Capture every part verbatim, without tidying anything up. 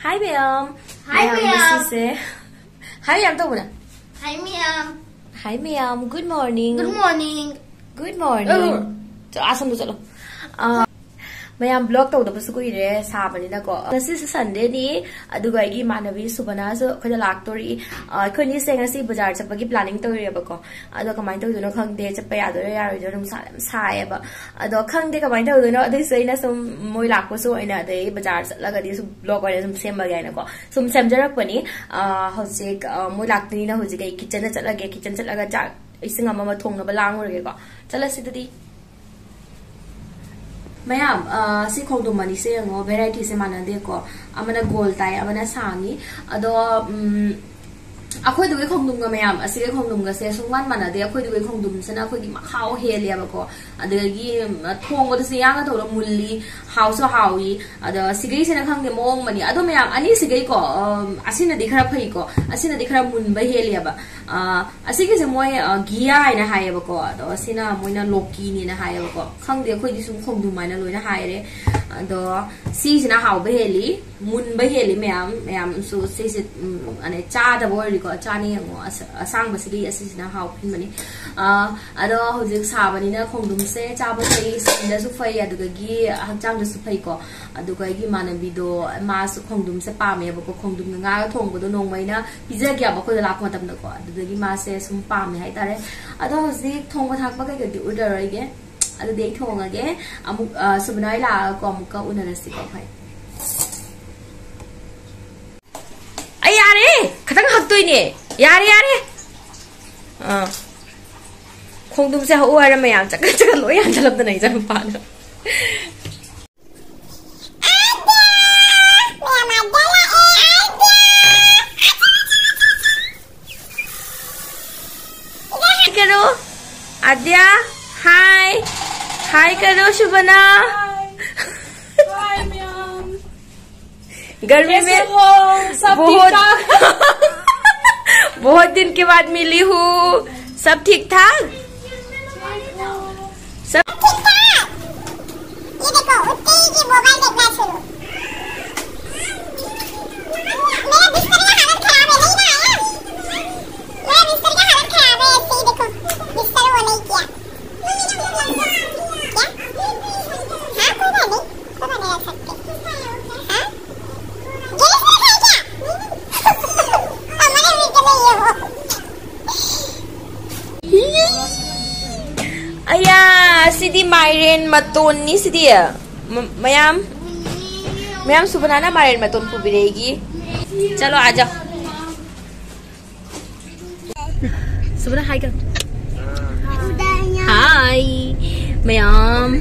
Hi ꯃꯌꯥꯝ. Hi ꯃꯌꯥꯝ, ꯃꯌꯥꯝ꯫ ꯉꯁꯤꯁꯦ Hi ꯃꯌꯥꯝ ꯇꯧꯕꯅ. Hi ꯃꯌꯥꯝ. Hi ꯃꯌꯥꯝ, good morning. Good morning. Good morning. ꯑ꯫ ꯆꯠ-, ꯑꯁꯣꯝꯗ ꯆꯠꯂꯣ꯫ ꯑ, ꯃꯌꯥꯝ vlog ꯇꯧꯗꯕꯁꯨ ꯀꯨꯏꯔꯦ, ꯁꯥꯕꯅꯤꯅꯀꯣ꯫ ꯉꯁꯤꯁꯦ Sundayꯅꯤ, ꯑꯗꯨꯒ ꯑꯩꯒꯤ ꯏꯃꯥꯟꯅꯕꯤ ꯁꯨꯕꯅꯥꯁꯨ ꯑꯩꯈꯣꯏꯗ ꯂꯥꯛꯇꯣꯔꯤ꯫ ꯑ, ꯑꯩꯈꯣꯏꯅꯤꯁꯦ ꯉꯁꯤ ꯕꯖꯥꯔ ꯆꯠꯄꯒꯤ planning ꯇꯧꯔꯤꯑꯕꯀꯣ꯫ ꯑꯗꯣ ꯀꯃꯥꯏꯅ ꯇꯧꯗꯣꯏꯅꯣ ꯈꯪꯗꯦ, ꯆꯠꯄ ꯌꯥꯗꯣꯏꯔꯥ ꯌꯥꯔꯣꯏꯗꯣꯏꯔꯥ, ꯅꯨꯡꯁꯥ ꯌꯥꯝ ꯁꯥꯏꯌꯦꯕ꯫ ꯑꯗꯣ ꯈꯪꯗꯦ ꯀꯃꯥꯏꯅ ꯇꯧꯗꯣꯏꯅꯣ, ꯑꯗꯨꯏꯁꯨ ꯑꯩꯅ ꯁꯨꯝ ꯃꯣꯏ ꯂꯥꯛꯄꯁꯨ ꯑꯣꯏꯅ, ꯑꯗꯩ ꯕꯖꯥꯔ ꯆꯠꯂꯒꯗꯤ ꯁꯨꯝ vlog ꯑꯣꯏꯅ ꯁꯨꯝ ꯁꯦꯝꯃꯒꯦ ꯍꯥꯏꯅꯀꯣ ꯁꯨꯝ ꯁꯦꯝꯖꯔꯛꯄꯅꯤ꯫ ꯑ, ꯍꯧꯖꯤꯛ, ꯑ, ꯃꯣꯏ ꯂꯥꯛꯇꯣꯏꯅꯤꯅ ꯍꯧꯖꯤꯛ ꯑꯩ kitchenꯗ ꯆꯠꯂꯒꯦ, kitchen ꯆꯠꯂꯒ ꯆꯥꯛ ꯏꯁꯤꯡ ꯑꯃ ꯑꯃ ꯊꯣꯡꯅꯕ ꯂꯥꯡꯉꯨꯔꯒꯦꯀꯣ꯫ ꯆꯠꯂꯁꯤ ꯑꯗꯨꯗꯤ꯫ ꯃꯌꯥꯝ, ꯑ, ꯁꯤ ꯈꯣꯡꯗ꯭ꯔꯨꯝ ꯑꯅꯤꯁꯦ ꯌꯦꯡꯉꯣ, varietyꯁꯦ ꯃꯥꯟꯅꯗꯦꯀꯣ꯫ ꯑꯃꯅ ꯒꯣꯜ ꯇꯥꯏ, ꯑꯃꯅ ꯁꯥꯡꯉꯤ꯫ ꯑꯗꯣ, ꯎꯝ, ꯑꯩꯈꯣꯏꯗꯨꯒꯤ ꯈꯣꯡꯗ꯭ꯔꯨꯝꯒ ꯃꯌꯥꯝ ꯑꯁꯤꯒꯤ ꯈꯣꯡꯗ꯭ꯔꯨꯝꯒꯁꯦ ꯁꯨꯡꯃꯥꯟ ꯃꯥꯟꯅꯗꯦ꯫ ꯑꯩꯈꯣꯏꯗꯨꯒꯤ ꯈꯣꯡꯗ꯭ꯔꯨꯝꯁꯤꯅ ꯑꯩꯈꯣꯏꯒꯤ ꯃꯍꯥꯎ ꯍꯦꯜꯂꯦꯕꯀꯣ꯫ ꯑꯗꯒꯤ, ꯎꯝ, ꯊꯣꯡꯕꯗꯁꯨ ꯌꯥꯡꯅ ꯇꯧꯔ ꯃꯨꯜꯂꯤ, ꯍꯥꯎꯁꯨ ꯍꯥꯎꯏ꯫ ꯑꯗꯣ ꯁꯤꯒꯩꯁꯤꯅ ꯈꯪꯗꯦ ꯃꯑꯣꯡ ꯑꯃꯅꯤ꯫ ꯑꯗꯣ ꯃꯌꯥꯝ ꯑꯅꯤꯁꯤꯒꯩꯀꯣ, ꯎꯝ, ꯑꯁꯤꯅꯗꯤ ꯈꯔ ꯐꯩꯀꯣ꯫ ꯑꯁꯤꯅꯗꯤ ꯈꯔ ꯃꯨꯟꯕ ꯍꯦꯜꯂꯦꯕ꯫ ꯑ, ꯑꯁꯤꯒꯤꯁꯦ ꯃꯣꯏ, ꯑ, ꯘꯤꯌꯥ ꯍꯥꯏꯅ ꯍꯥꯏꯌꯦꯕꯀꯣ꯫ ꯑꯗꯣ ꯑꯁꯤꯅ ꯃꯣꯏꯅ ꯂꯣꯀꯤꯅꯦꯅ ꯍꯥꯏꯌꯦꯕꯀꯣ꯫ ꯈꯪꯗꯦ, ꯑꯩꯈꯣꯏꯗꯤ ꯁꯨꯝ ꯈꯣꯡꯗ꯭ꯔꯨꯝ ꯍꯥꯏꯅ ꯂꯣꯏꯅ ꯍꯥꯏꯔꯦ꯫ ꯑꯗꯣ ꯁꯤꯁꯤꯅ ꯍꯥꯎꯕ ꯍꯦꯜꯂꯤ, ꯃꯨꯟꯕ ꯍꯦꯜꯂꯤ ꯃꯌꯥꯝ, ꯃꯌꯥꯝꯁꯨ ꯁꯤꯁꯦ, ꯎꯝ, ꯑꯅꯦ, ꯆꯥꯗꯕ ꯑꯣꯏꯔꯗꯤꯀꯣ, ꯆꯥꯅꯤ ꯌꯦꯡꯉꯣ꯫ ꯑꯁ-, ꯑꯁꯥꯡꯕꯁꯤꯗꯤ ꯑꯁꯤꯁꯤꯅ ꯍꯥꯎ ꯍꯦꯟꯕꯅꯤ꯫ ꯑ, ꯑꯗꯣ ꯍꯧꯖꯤꯛ ꯁꯥꯕꯅꯤꯅ ꯈꯣꯡꯗ꯭ꯔꯨꯝꯁꯦ ꯆꯥꯕ ꯐꯩ, skinꯗꯁꯨ ꯐꯩ, ꯑꯗꯨꯗꯒꯤ ꯍꯛꯆꯥꯡꯗꯁꯨ ꯐꯩꯀꯣ꯫ ꯑꯗꯨꯒ ꯑꯩꯒꯤ ꯏꯃꯥꯟꯅꯕꯤꯗꯣ ꯃꯥꯁꯨ ꯈꯣꯡꯗ꯭ꯔꯨꯝꯁꯦ ꯄꯥꯝꯃꯦꯕꯀꯣ, ꯈꯣꯡꯗ꯭ꯔꯨꯝꯒ ꯉꯥꯒ ꯊꯣꯡꯕꯗꯣ ꯅꯣꯡꯃ ꯑꯩꯅ ꯄꯤꯖꯒꯦꯕ ꯑꯩꯈꯣꯏꯗ ꯂꯥꯛꯄ ꯃꯇꯝꯗꯀꯣ꯫ ꯑꯗꯨꯗꯒꯤ ꯃꯥꯁꯦ ꯁꯨꯝ ꯄꯥꯝꯃꯦ ꯍꯥꯏꯇꯥꯔꯦ꯫ ꯑꯗꯣ ꯍꯧꯖꯤꯛ ꯊꯣꯡꯕ ꯊꯥꯛꯄ ꯀꯩꯀꯩꯗꯤ ꯎꯠꯂꯔꯣꯏꯒꯦ꯫ ꯑꯗꯨꯗꯤ ꯑꯩ ꯊꯣꯡꯉꯒꯦ꯫ ꯑꯃꯨꯛ, ꯑ, ꯁꯨꯕꯅꯥ ꯍꯣꯏ ꯂꯥꯛꯑꯒꯀꯣ ꯑꯃꯨꯛꯀ ꯎꯅꯔꯁꯤꯀꯣ ꯑꯩꯈꯣꯏ꯫ ꯑꯩ ꯌꯥꯔꯦ! ꯈꯤꯇꯪ ꯍꯛꯇꯣꯏꯅꯦ꯫ ꯌꯥꯔꯦ, ꯌꯥꯔꯦ꯫ ꯑꯥ꯫ ꯈꯣꯡꯗ꯭ꯔꯨꯝꯁꯦ ꯍꯧ ꯍꯥꯏꯔ ꯃꯌꯥꯝ ꯆꯀꯠ ꯆꯀꯠ ꯂꯣꯏ ꯌꯥꯟꯊꯠꯂꯝꯗꯅ ꯏꯆꯥꯅꯨꯄꯥꯅ꯫ Hi करो, आद्या, hi, hi करो, शुभना। Hi। Hi, ma'am. गर्मी कैसे में हो? सब ठीक बहुत, ठाक? बहुत दिन के बाद मिली हूँ। सब ठीक ठाक? सब ठीक ठाक। ये देखो, उठते ही ये मोबाइल देखना शुरू। ꯁꯤꯗꯤ ꯃꯥꯏꯔꯦꯟ ꯃꯇꯣꯟꯅꯤ ꯁꯤꯗꯤ꯫ ꯃ-, ꯃꯌꯥꯝ, ꯃꯌꯥꯝ ꯁꯨꯕꯅꯥꯅ ꯃꯥꯏꯔꯦꯟ ꯃꯇꯣꯟ ꯄꯨꯕꯤꯔꯛꯏꯒꯤ꯫ ꯆꯠꯂꯣ, ꯑꯥ ꯖꯥꯎ꯫ सुबह हाय कर। हाय मयाम।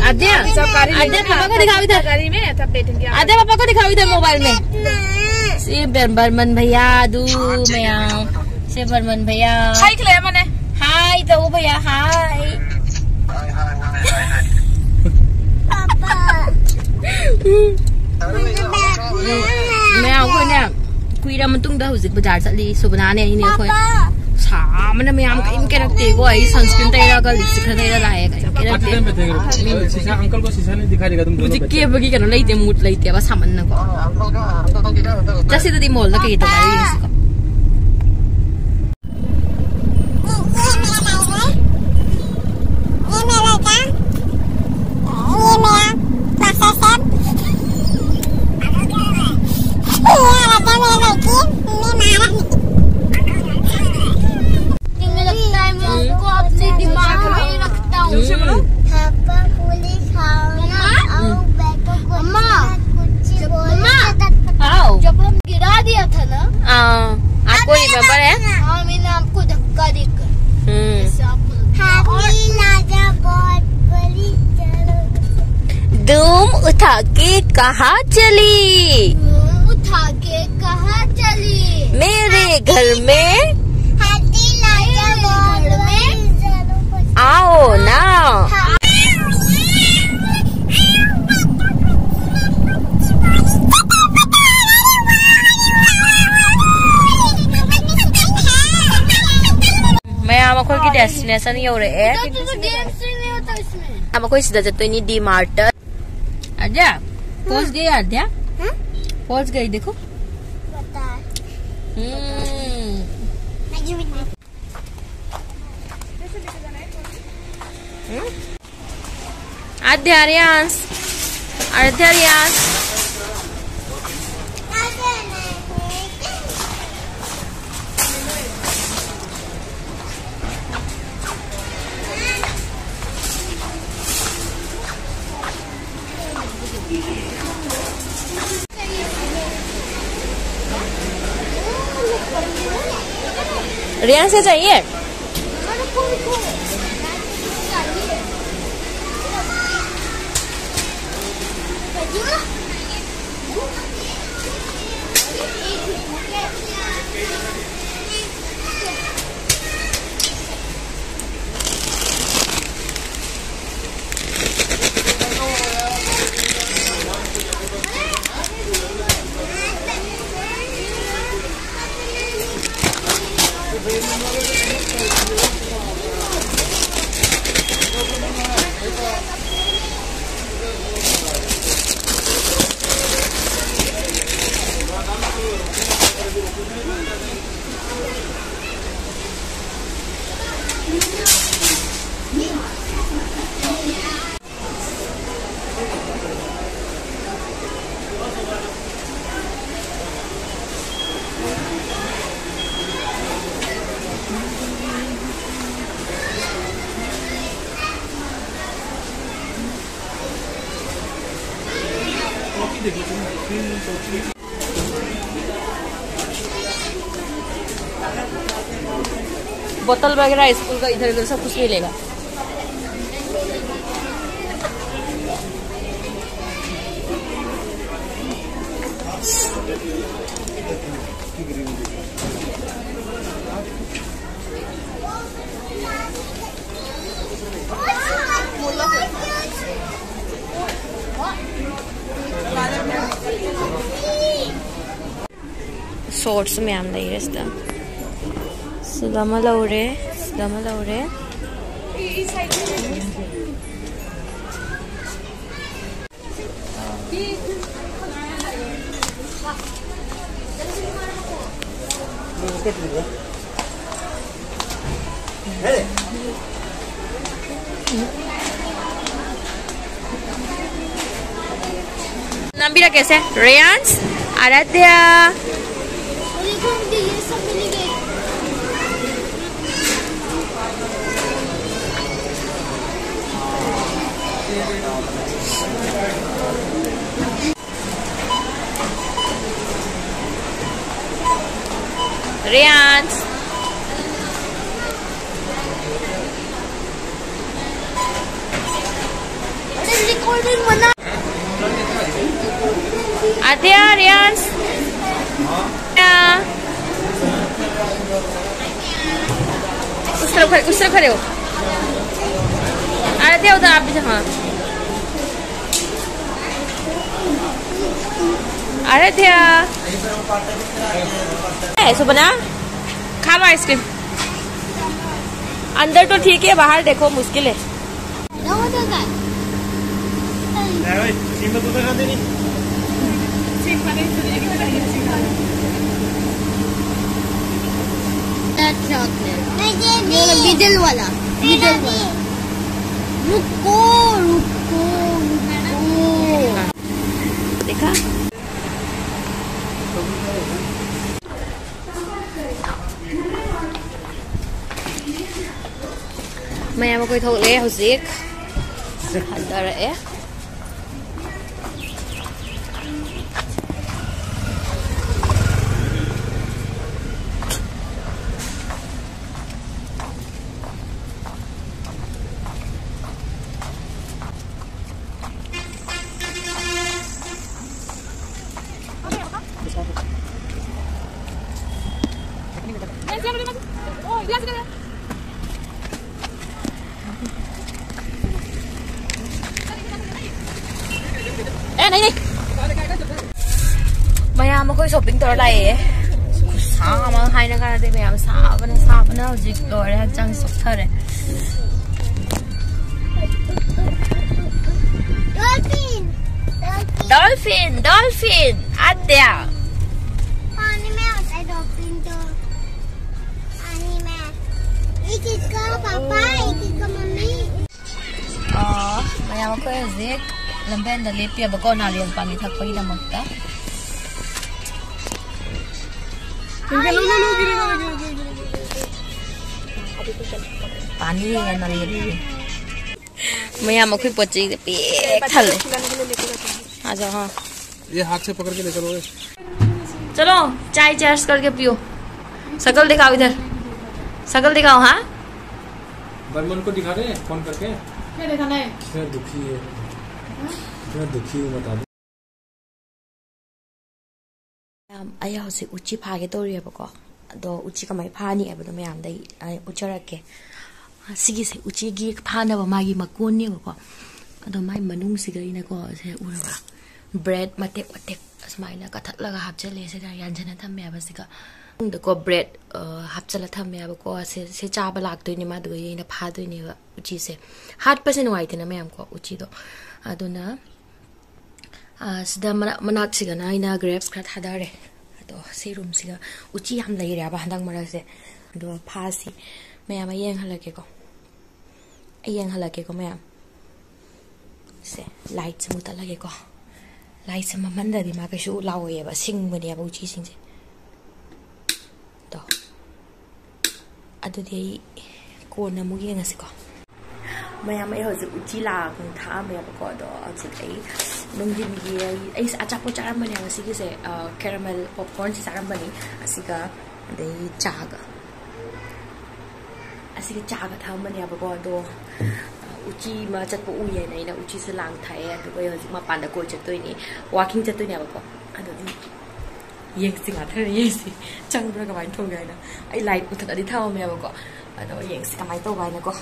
आद्या, सब गाड़ी में आद्या, पापा को दिखाओ इधर। गाड़ी में सब बैठेंगे। आद्या, पापा को दिखाओ इधर मोबाइल में। से बर-, बर्मन भैया दू मयाम। से बर्मन भैया। हाय खिलाया मैंने। हाय तो भैया हाय। पापा। ꯃꯌꯥꯝ ꯑꯩꯈꯣꯏꯅꯦ ꯀꯨꯏꯔ ꯃꯇꯨꯡꯗ ꯍꯧꯖꯤꯛ ꯕꯖꯥꯔ ꯆꯠꯂꯤ꯫ ꯁꯨꯕꯅꯥꯅꯦ ꯑꯩꯅꯦ ꯑꯩꯈꯣꯏ꯫ ꯁꯥꯕꯅ ꯃꯌꯥꯝ ꯀꯔꯤꯝ ꯀꯦꯔꯛꯇꯦꯀꯣ꯫ ꯑꯩ sunscreen ꯇꯩꯔꯒ lipstick ꯈꯔ ꯇꯩꯔ ꯂꯥꯛꯑꯦ꯫ ꯀꯔꯤꯝ ꯀꯦꯔꯛꯇꯦ꯫ शीशा अंकल को शीशा नहीं दिखा देगा तुम दोनों ꯍꯧꯖꯤꯛ ꯀꯦꯕꯒꯤ ꯀꯩꯅꯣ ꯂꯩꯇꯦ, mood ꯂꯩꯇꯦꯕ ꯁꯥꯃꯟꯅꯀꯣ꯫ ꯆꯠꯁꯤꯗꯗꯤ mall ꯗ ꯀꯩ ꯇꯧꯕ ꯌꯦꯡꯁꯤꯀꯣ꯫ ये मेरा क्या? ये मेरा मास्टर शेफ। ये वाला क्या मेरे लड़की? मैं मारा नहीं। मुझे लगता है मैं आपको अपने दिमाग में ही रखता हूँ। हम्म। पापा पूरी खाओ ना, मम्मा। और बैठो कुर्सी अम्मा। में, कुर्सी जब बोलो मम्मा। तो आओ। जब हम गिरा दिया था ना। हाँ, आपको remember है? हाँ, मैंने आपको धक्का देकर। हम्म। जैसे आपको लग गया। और राजा बहुत बड़ी जरूरत। धूम उठा के कहाँ चली? धूम उठा के कहाँ चली? मेरे घर में हाथी लाया मेरे घर में। आओ ना। हाँ। ꯃꯌꯥꯝ ꯑꯩꯈꯣꯏꯒꯤ destination ꯌꯧꯔꯛꯑꯦ꯫ ꯃꯌꯥꯝ ꯑꯩꯈꯣꯏ ꯁꯤꯗ ꯆꯠꯇꯣꯏꯅꯤ D Mart ꯇ꯫ आद्या, पहुंच गई आद्या? हाँ? पहुंच गई, देखो। पता है। हम्म। मैं ये भी नहीं। हम्म? आद्या, रियांश। आद्या, रियांश। रेहान से चाहिए। बोतल वगैरह स्कूल का इधर उधर सब कुछ मिलेगा। ꯁꯣꯔꯠꯁ ꯃꯌꯥꯝ ꯂꯩꯔꯦ ꯁꯤꯗ꯫ ꯁꯤꯗ ꯑꯃ ꯂꯧꯔꯦ, ꯁꯤꯗ ꯑꯃ ꯂꯧꯔꯦ꯫ ꯅꯝꯕꯤꯔꯛꯀꯦꯁꯦ꯫ ꯔꯦꯌꯥꯟꯁ, ꯑꯔꯥꯙ꯭ꯌꯥ꯫ ꯔꯦꯌꯥꯟꯁ꯫ आराध्या, रियांश। क्या? उस तरफ खड़े, उस तरफ खड़े हो। आराध्या, उधर आप भी जाओ, हाँ। आराध्या। ऐसो बना। खा लो आइसक्रीम। अंदर तो ठीक है, बाहर देखो, मुश्किल है। चॉकलेट। ये वाला मिडिल वाला, मिडिल वाला। रुको, रुको, रुको। देखा? ꯃꯌꯥꯝ ꯑꯩꯈꯣꯏ ꯊꯣꯛꯂꯛꯑꯦ ꯍꯧꯖꯤꯛ꯫ ꯍꯟꯊꯔꯛꯑꯦ꯫ ꯑꯦ, ꯅꯩ, ꯅꯩ꯫ ꯃꯌꯥꯝ ꯑꯩꯈꯣꯏ ꯁꯣꯄꯤꯡ ꯇꯧꯔ ꯂꯥꯛꯑꯦ꯫ ꯈꯨꯁꯥ ꯑꯃ ꯍꯥꯏꯅ ꯀꯥꯟꯅꯗꯦ ꯃꯌꯥꯝ, ꯁꯥꯕꯅ, ꯁꯥꯕꯅ ꯍꯧꯖꯤꯛ ꯂꯣꯏꯔꯦ, ꯍꯛꯆꯥꯡ ꯆꯣꯛꯊꯔꯦ꯫ Dolphin! Dolphin! Dolphin! Dolphin! आद्या! पानी में आता है dolphin तो। पानी में। एक इसका पापा, एक इसका मम्मी। ꯑꯥ, ꯃꯌꯥꯝ ꯑꯩꯈꯣꯏ ꯍꯧꯖꯤꯛ ꯂꯝꯕꯦꯟꯗ ꯂꯦꯞꯄꯤꯕꯀꯣ, ꯅꯥꯔꯤꯌꯦꯜ ꯄꯥꯅꯤ ꯊꯛꯄꯒꯤꯗꯃꯛꯇ꯫ ꯄꯥꯅꯤ ꯍꯦꯟꯅ ꯂꯦꯞꯄꯤ꯫ ꯃꯌꯥꯝ ꯑꯩꯈꯣꯏ ꯄꯣꯠ ꯆꯩꯁꯦ ꯄꯤꯛ ꯊꯜꯂꯦ꯫ ꯑꯥ, ꯖꯥꯎ, ꯍꯥ꯫ ये हाथ से पकड़ के लेकर आओ। चलो, चाय चार्ज करके पियो। शकल दिखाओ इधर, शकल दिखाओ। हाँ, बर्मन को दिखा रहे हैं फोन करके। क्या दिखाना है? इतना दुखी है, इतना दुखी हूँ, बता दो। ꯑꯩ ꯍꯧꯖꯤꯛ ꯎꯆꯤ ꯐꯥꯒꯦ ꯇꯧꯔꯤꯑꯕꯀꯣ꯫ ꯑꯗꯣ ꯎꯆꯤ ꯀꯃꯥꯏꯅ ꯐꯥꯅꯤ ꯍꯥꯏꯕꯗꯣ ꯃꯌꯥꯝꯗ ꯑꯩ, ꯑꯩ ꯎꯠꯆꯔꯛꯀꯦ꯫ ꯁꯤꯒꯤꯁꯦ ꯎꯆꯤꯒꯤ ꯐꯥꯅꯕ ꯃꯥꯒꯤ ꯃꯀꯣꯟꯅꯦꯕꯀꯣ꯫ ꯑꯗꯣ ꯃꯥꯏ ꯃꯅꯨꯡꯁꯤꯒ ꯑꯩꯅꯀꯣ, ꯁꯦ ꯎꯔꯕ? ꯕ꯭ꯔꯦꯗ ꯃꯇꯦꯛ ꯃꯇꯦꯛ ꯑꯁꯨꯃꯥꯏꯅ ꯀꯛꯊꯠꯂꯒ ꯍꯥꯞꯆꯜꯂꯦ ꯁꯤꯗ, ꯌꯥꯟꯁꯤꯟꯅ ꯊꯝꯃꯦꯕ ꯁꯤꯒ꯫ ꯃꯅꯨꯡꯗꯀꯣ ꯕ꯭ꯔꯦꯗ, ꯑ, ꯍꯥꯞꯆꯜꯂ ꯊꯝꯃꯦꯕꯀꯣ꯫ ꯁꯦ, ꯁꯦ ꯆꯥꯕ ꯂꯥꯛꯇꯣꯏꯅꯦ ꯃꯥꯗꯨꯒ ꯑꯩꯅ ꯐꯥꯗꯣꯏꯅꯦꯕ ꯎꯆꯤꯁꯦ꯫ ꯍꯥꯠꯄꯁꯦ ꯅꯨꯡꯉꯥꯏꯇꯦꯅ ꯃꯌꯥꯝꯀꯣ ꯎꯆꯤꯗꯣ꯫ ꯑꯗꯨꯅ, ꯑ, ꯁꯤꯗ ꯃꯅꯥꯛ-, ꯃꯅꯥꯛꯁꯤꯒꯅ ꯑꯩꯅ ꯒ꯭ꯔꯦꯞꯁ ꯈꯔ ꯊꯥꯗꯔꯦ꯫ ꯑꯗꯣ ꯁꯤ ꯔꯨꯝꯁꯤꯒ ꯎꯆꯤ ꯌꯥꯝ ꯂꯩꯔꯦꯕ ꯍꯟꯗꯛ ꯃꯔꯛꯁꯦ꯫ ꯑꯗꯣ ꯐꯥꯁꯤ꯫ ꯃꯌꯥꯝ ꯑꯩ ꯌꯦꯡꯍꯜꯂꯛꯀꯦꯀꯣ꯫ ꯑꯩ ꯌꯦꯡꯍꯜꯂꯛꯀꯦꯀꯣ ꯃꯌꯥꯝ꯫ ꯁꯦ, ꯂꯥꯏꯠꯁꯦ ꯃꯨꯠꯊꯠꯂꯒꯦꯀꯣ꯫ ꯂꯥꯏꯠꯁꯦ ꯃꯝꯍꯟꯗ꯭ꯔꯗꯤ ꯃꯥ ꯀꯩꯁꯨ ꯂꯥꯎꯔꯣꯏꯌꯦꯕ, ꯁꯤꯡꯕꯅꯦꯕ ꯎꯆꯤꯁꯤꯡꯁꯦ꯫ ꯇꯣ꯫ ꯑꯗꯨꯗꯤ ꯑꯩ ꯀꯣꯟꯅ ꯑꯃꯨꯛ ꯌꯦꯡꯉꯁꯤꯀꯣ꯫ ꯃꯌꯥꯝ, ꯑꯩ ꯍꯧꯖꯤꯛ ꯎꯆꯤ ꯂꯥꯡ ꯊꯥꯛꯑꯝꯃꯦꯕꯀꯣ, ꯑꯗꯣ ꯍꯧꯖꯤꯛ ꯑꯩ ꯅꯨꯡꯊꯤꯟꯒꯤ ꯑꯩ, ꯑꯩꯁꯦ ꯑꯆꯥꯄꯣꯠ ꯆꯥꯔꯝꯕꯅꯦ ꯉꯁꯤꯒꯤꯁꯦ, ꯑ, ꯀꯦꯔꯃꯦꯜ ꯄꯣꯞꯀꯣꯔꯟꯁꯦ ꯆꯥꯔꯝꯕꯅꯤ, ꯑꯁꯤꯒ ꯑꯗꯩ ꯆꯥꯒ꯫ ꯑꯁꯤꯒ ꯆꯥꯒ ꯊꯛꯑꯝꯕꯅꯦꯕꯀꯣ, ꯑꯗꯣ, ꯑ, ꯎꯆꯤ ꯑꯃ ꯆꯠꯄ ꯎꯏꯌꯦꯅ ꯑꯩꯅ ꯎꯆꯤꯁꯦ ꯂꯥꯡ ꯊꯥꯛꯑꯦ, ꯑꯗꯨꯒ ꯑꯩ ꯍꯧꯖꯤꯛ ꯃꯄꯥꯟꯗ ꯀꯣꯏ ꯆꯠꯇꯣꯏꯅꯤ, ꯋꯥꯀꯤꯡ ꯆꯠꯇꯣꯏꯅꯦꯕꯀꯣ꯫ ꯑꯗꯨꯗꯤ ꯌꯦꯡꯁꯤ, ꯉꯥꯊꯔ ꯌꯦꯡꯁꯤ ꯆꯪꯕ꯭ꯔꯥ ꯀꯃꯥꯏꯅ ꯇꯧꯒꯦ ꯍꯥꯏꯅ꯫ ꯑꯩ ꯂꯥꯏꯠ ꯃꯨꯊꯠꯂꯗꯤ ꯊꯝꯃꯝꯃꯦꯕꯀꯣ, ꯑꯗꯣ ꯌꯦꯡꯁꯤ ꯀꯃꯥꯏꯅ ꯇꯧꯕ ꯍꯥꯏꯅꯀꯣ꯫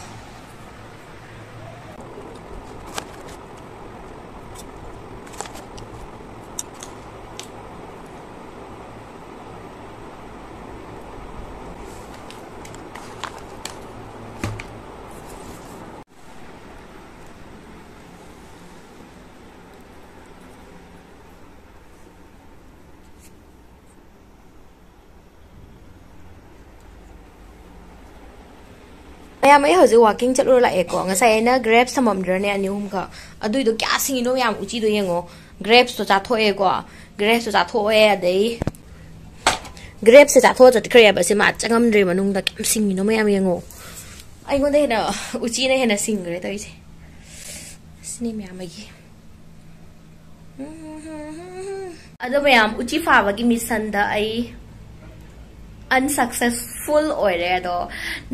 ꯃꯌꯥꯝ, ꯑꯩ ꯍꯧꯖꯤꯛ ꯋꯥꯀꯤꯡ ꯆꯠꯂꯨꯔ ꯂꯥꯛꯑꯦꯀꯣ꯫ ꯉꯁꯥꯏ ꯑꯩꯅ ꯒ꯭ꯔꯦꯞꯁ ꯊꯝꯃꯝꯗ꯭ꯔꯅꯦ, ꯑꯅꯤ ꯑꯍꯨꯝꯈꯛ? ꯑꯗꯨꯏꯗꯣ ꯀꯌꯥ ꯁꯤꯡꯉꯤꯅꯣ ꯃꯌꯥꯝ, ꯎꯆꯤꯗꯣ ꯌꯦꯡꯉꯣ꯫ ꯒ꯭ꯔꯦꯞꯁꯇꯣ ꯆꯥꯊꯣꯛꯑꯦꯀꯣ꯫ ꯒ꯭ꯔꯦꯞꯁꯇꯣ ꯆꯥꯊꯣꯛꯑꯦ, ꯑꯗꯩ ꯒ꯭ꯔꯦꯞꯁꯦ ꯆꯥꯊꯣꯛꯑ ꯆꯠꯈ꯭ꯔꯦꯕ꯫ ꯁꯤ ꯃꯥ ꯆꯪꯉꯝꯗ꯭ꯔꯦ ꯃꯅꯨꯡꯗ꯫ ꯀꯌꯥꯝ ꯁꯤꯡꯉꯤꯅꯣ ꯃꯌꯥꯝ ꯌꯦꯡꯉꯣ꯫ ꯑꯩꯉꯣꯟꯗ ꯍꯦꯟꯅ, ꯎꯆꯤꯅ ꯍꯦꯟꯅ ꯁꯤꯡꯈ꯭ꯔꯦ ꯇꯧꯔꯤꯁꯦ꯫ ꯁꯤꯅꯤ ꯃꯌꯥꯝ ꯑꯩꯒꯤ꯫ ꯑꯗꯣ ꯃꯌꯥꯝ, ꯎꯆꯤ ꯐꯥꯕꯒꯤ ꯃꯤꯁꯟꯗ ꯑꯩ ꯑꯟꯁꯛꯁꯦꯁꯐꯨꯜ ꯑꯣꯏꯔꯦ꯫ ꯑꯗꯣ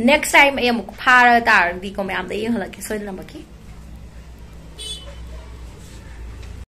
ꯅꯦꯛꯁ ꯇꯥꯏꯝ ꯑꯩ ꯑꯃꯨꯛ ꯐꯥꯔ ꯇꯥꯔꯗꯤꯀꯣ, ꯃꯌꯥꯝꯗ ꯌꯦꯡꯍꯜꯂꯛꯀꯦ ꯁꯣꯏꯗꯅꯃꯛꯀꯤ꯫